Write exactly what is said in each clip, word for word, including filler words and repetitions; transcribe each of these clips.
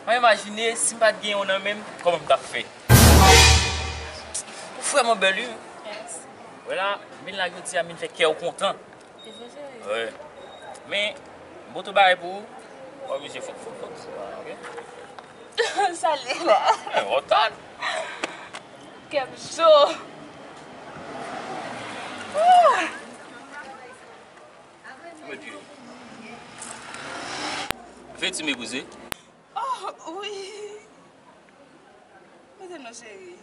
Mwen imajine si m pa t gen yon nan men m, kòman m t ap fè? Ou vrèman bèl, wi. Mèsi. Wè la, m vin la jodi a, m vin fè kè w kontan. Wi. Men, m pote yon bagay pou ou. W ap oblije fòk, fòk, fòk, ok? Salye la. Eh, w ap tann. Kè m cho. Veti m epouze. Oh, wi. Mete non, cheri.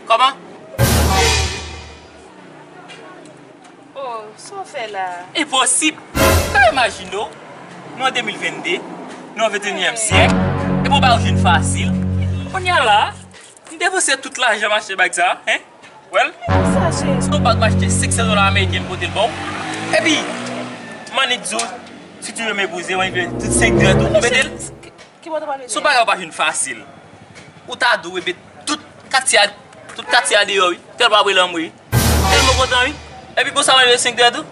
Kòman? Oh, sa w fè la? Enposib! Pa imajine w, nou an de mil vennde, nou an ventenyèm syèk, epi w pa jwenn fasil. Kounye a la, m depanse tout lajan m achte bag sa, hein? Well, sa, cheri. Se yon bag m achte senk san dola ameriken, m pote l ba w. Epi, m annik di w, si w te renmen epouze, w annik tout senk drèt ou, ou mete l. Ki, ki bò w ta pral mete? Se yon bagay ou pa jwenn fasil. Ou ta dwe met tout katye a, tout katye a deyò, wi. Tèlman apre lanmou, wi. Tèlman kontan, wi. Epi pou sa, w annik senk drèt ou.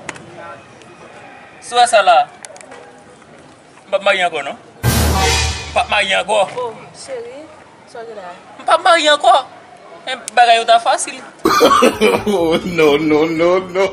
Si w wè sa la, m p ap marye ankò, non. M p ap marye ankò. Oh, cheri, sa w gen la? M p ap marye ankò. Men bagay yo ta fasil. Oh, no, no, no, no.